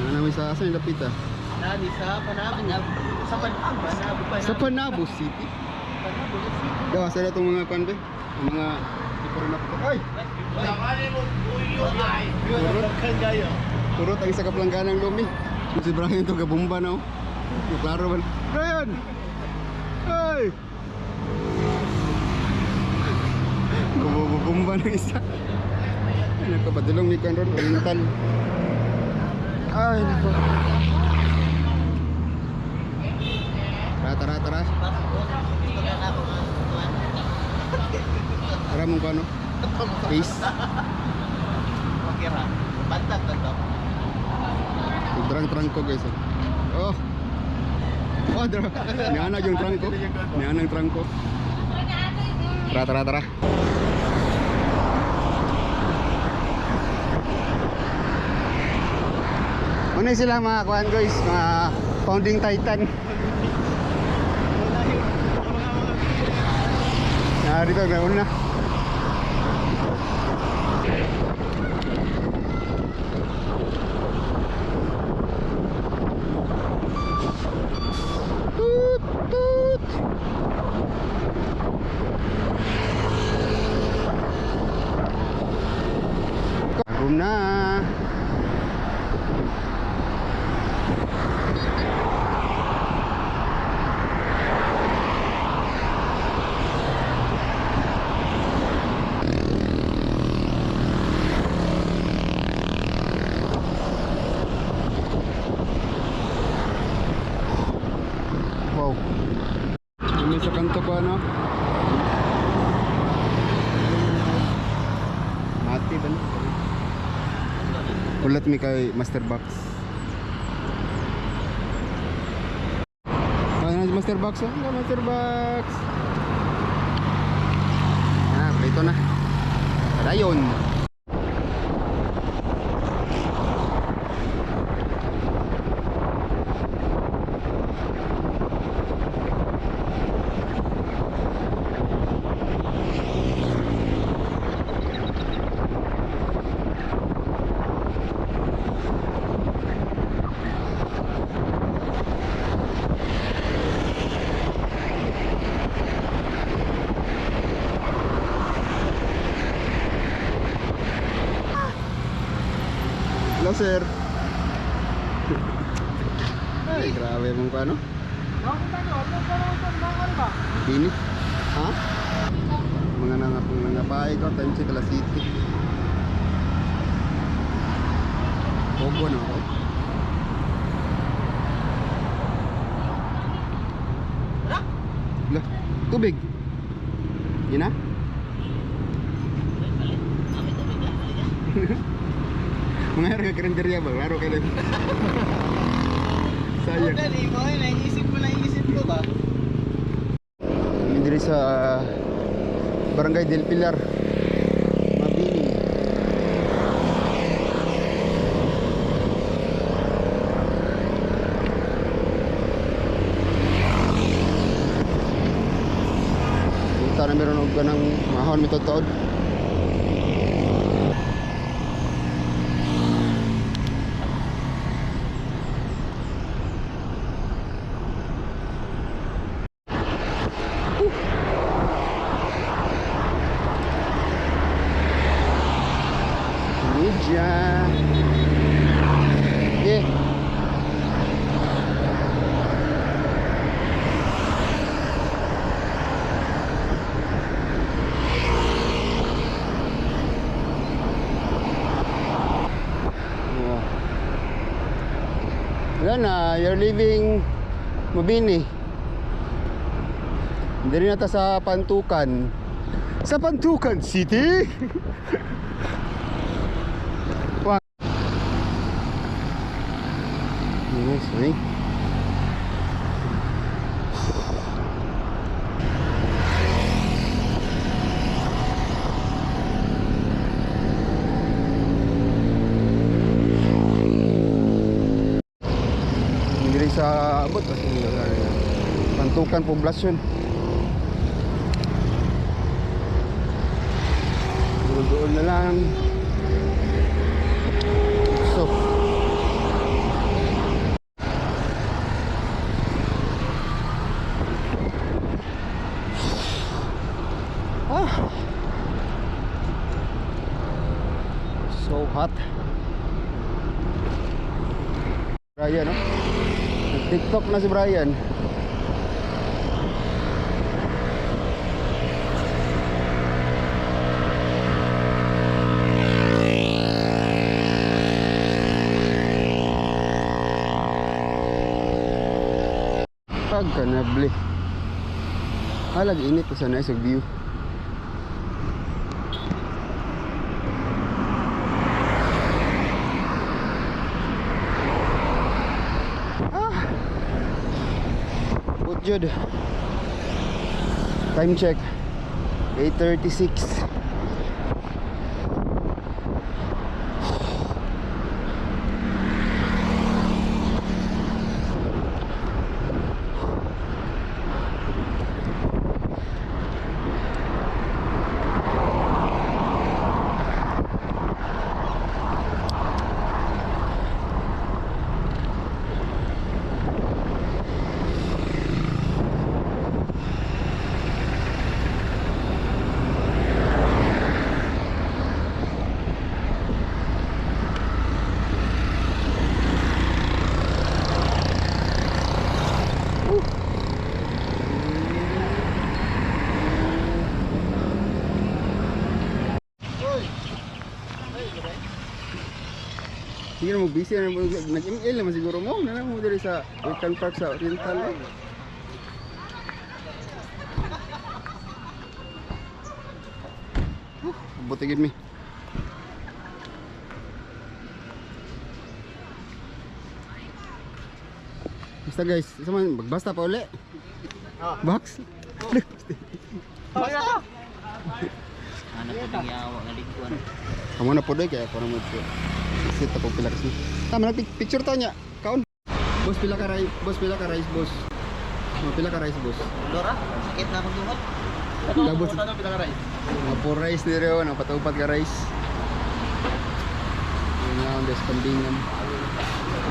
Ano namin sa asan yung lapita? Nani sa Panabo. Sa Panabo. Panabo. Sa Panabo City. Panabo City. Gawa sa itong mga kwan be. Ang mga di pa rin ako. Ay! Turot ang isa ka plangganang lumi. Si Brian ito gabumba na oh. Yung klaro man. Brian! Ay! Gububumba ng isa. Ay, nako, padulong ni Conrad Oriental. Ay, nako. Tara, tara, tara. Tara mong kano? Peace. Makira. Bantag bantag. Drang trangko guys. Oh. Oh, oh drang. Nianag yung trangko. Nianag trangko. Tara, tara, tara. Muna sila mga kuan guys, mga founding titan. Na dito na una. Toot, toot. Room na. Wow. Kami sa kanto ko ano? Mati ba ni? Ulat mi kay Master Box. Ano si Master Box? Oh? Hello, Master Box. Ah, ito na. Dayon. Hello, sir. Ay, grabe mong paano. Bini. Ha? Mga nangapay ko, time check alas City. Pogo na ako. Lah, tubig. Yun na? Mga her ka karinderya ba? Laro kayo lang. Sayang. Dali mo, naisip ko ba? Kami diri sa Barangay Del Pilar. Mabini. Punta na meron og kanang mahon mi tuod. Media. Okay. Yeah. Wala na, you're leaving Mabini. Hindi rin nata sa Pantukan. Sa Pantukan City! Yes, eh. Hindi rin sa abot kasi Pantukan poblasyon. Doon na lang. So, Brian, no? Nag-TikTok na si Brian. Pagkanabli. Halag init sa nice og view. Ah. Jud. Time check. 8:36. Sige na mo busy na mo nag-ML naman siguro mo. Nana mo diri sa Wilcon Park sa Oriental. Eh. Buti gid mi. Basta guys, isa man magbasta pa uli. Box. Basta. Ano po nang yawa nga lingkuan. Amo na po doy kaya ako na mo sit ako pila kasi. Tama na picture ta niya. Kaon. Boss pila ka rice, boss pila ka rice, boss. Oh, pila ka rice, boss. Lora, sakit na akong tuhod. Labot. Mga four rice ni Rio, ang patupat ka rice. Yun nga ang best kambingan.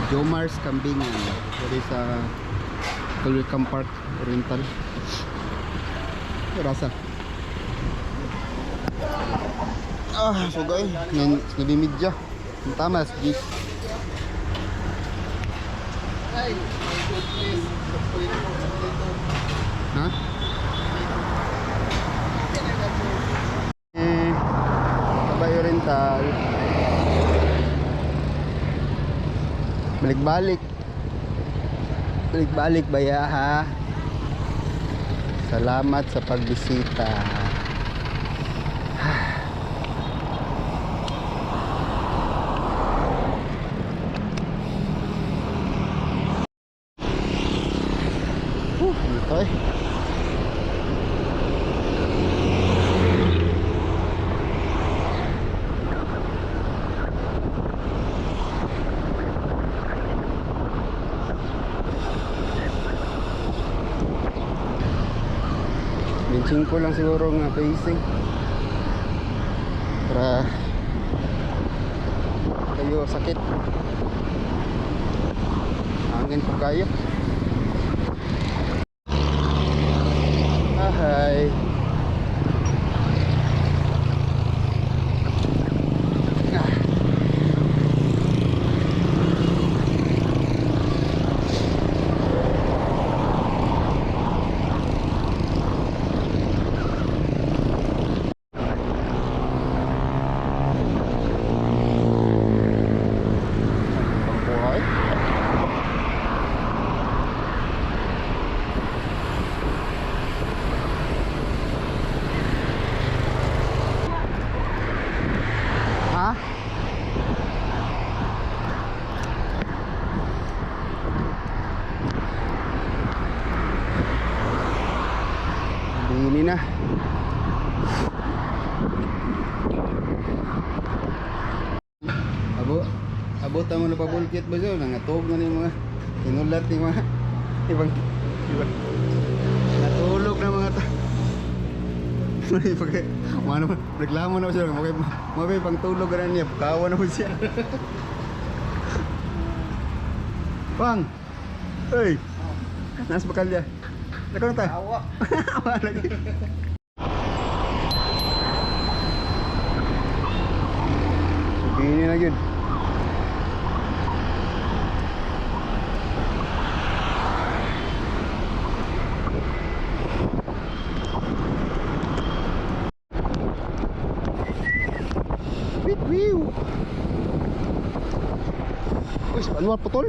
Jomars Kambingan. Dali sa Tulcam Park Oriental. Rasa. Ah, sugay. Ngayon, nabimidya. Ang tama, gis. Ay, my goodness. Ha? Eh, Kabay Oriental. Balik-balik. Balik-balik baya ha. Salamat sa pagbisita. Ito eh. Benching ko lang siguro nga pacing. Para kayo sakit. Hangin po kayo. Ahay. Ah. Pangbuhay. Ha? Bini na. Abo, abot mo na pabulkit ba siya? Nangatog na ni mga tinulat ni mga ibang ibang natulog na mga ta. Mano, reklamo na siya. Okay, mabay pang tulog na niya. Kawa na po siya. Pang! Hey! Nasa bakalya. Nakaw na tayo. Awa. Awa lagi. Bini na yun. Uy, si Anwar putol.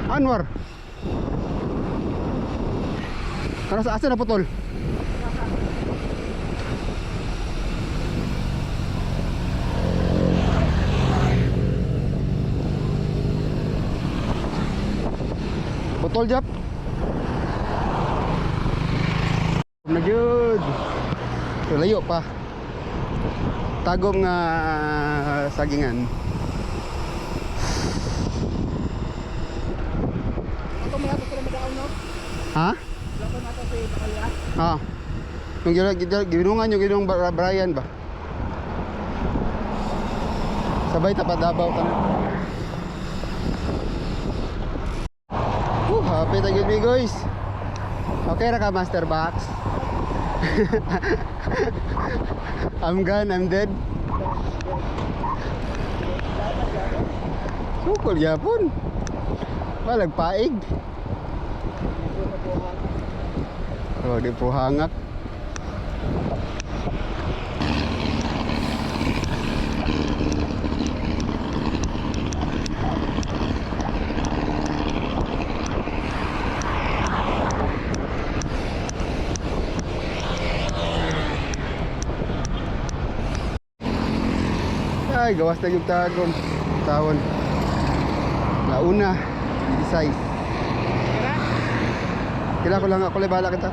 Anwar. Kano sa asa na putol? Putol jap. Na gyud. So, layo pa. Tagom nga sagingan. Ito mo nato sila madaon no? Ha? Wala nato sa Bakalya. Ah. Nung ginungan yung ginung Brian ba? Sabay tapat Davao ka na. Happy tayo mi guys. Okay ra ka, Master Box. I'm gone, I'm dead. Sukol yapon. Walag paig. Oh, di po hangak. Ay, gawas na yung tagom. Tawon. Launa, size. Kila ko lang ako lang bahala kita.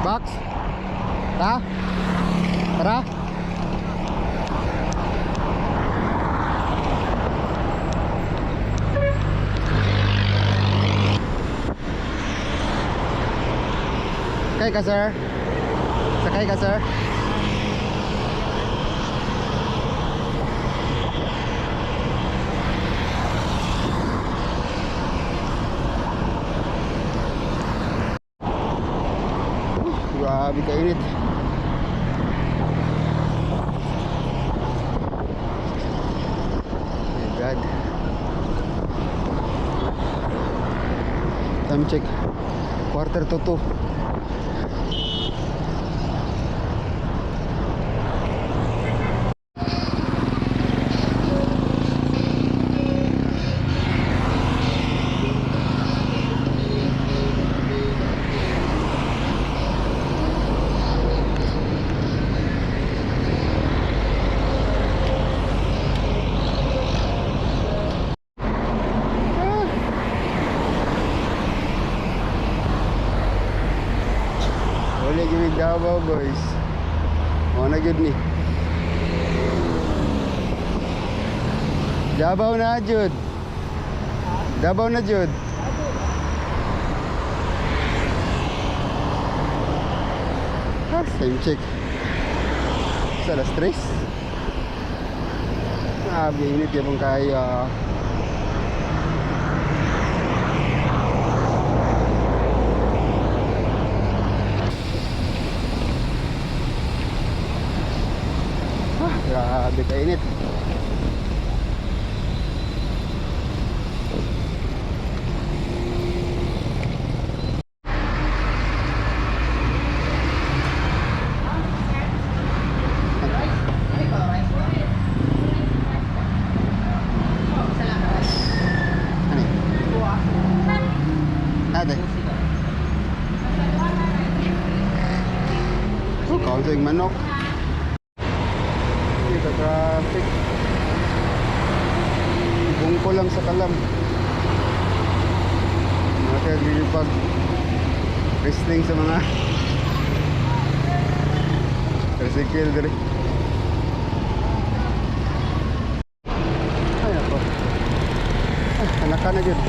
Box. Ta. Tara. Sakay ka, sir. Sakay ka, sir. Grabe kainit. My God. Time check. 1:45. Ah. Wala gyud Davao, boys. Mo na gyud ni. Davao na jud. Davao na jud. Ah, same check. Sa alas 3. Ah, init yung kaya. Ah, grabe kainit. Ano yun? Ate. Oh, kaunting manok. Dito traffic. Bungko lang sa kalam. Mga kaya pag wrestling sa mga tricycle diri. Ay ako. Ay, anak ka na jud.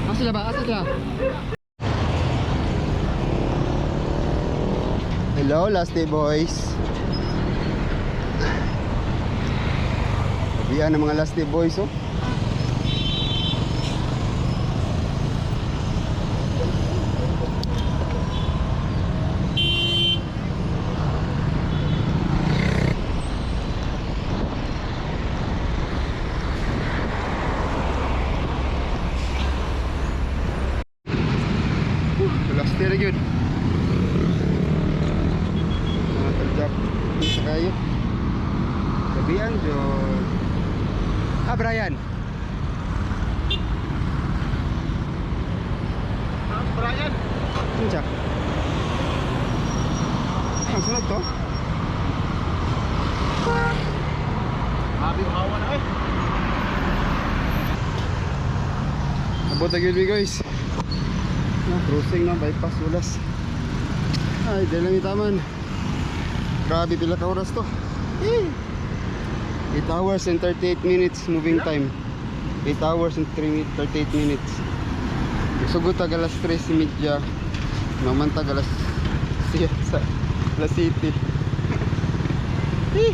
Asa sila ba? Asa sila? Hello, last day boys. Sabihan ng mga last day boys, oh. Last day na yun. Mga taljak. Sa kayo. Sabihan, John. Ah, Brian. Brian. Unsa? Ang sunod to? Habi hawa na eh. Abot na gyud mi, guys. Na crossing na bypass ulas. Ay, dili lang itaman. Grabe pila ka oras to. Eh. 8 hours and 38 minutes moving time. 8 hours and 3 38 minutes. Sugod tag alas 3:30. Naman tag alas 7 sa La City. Eh.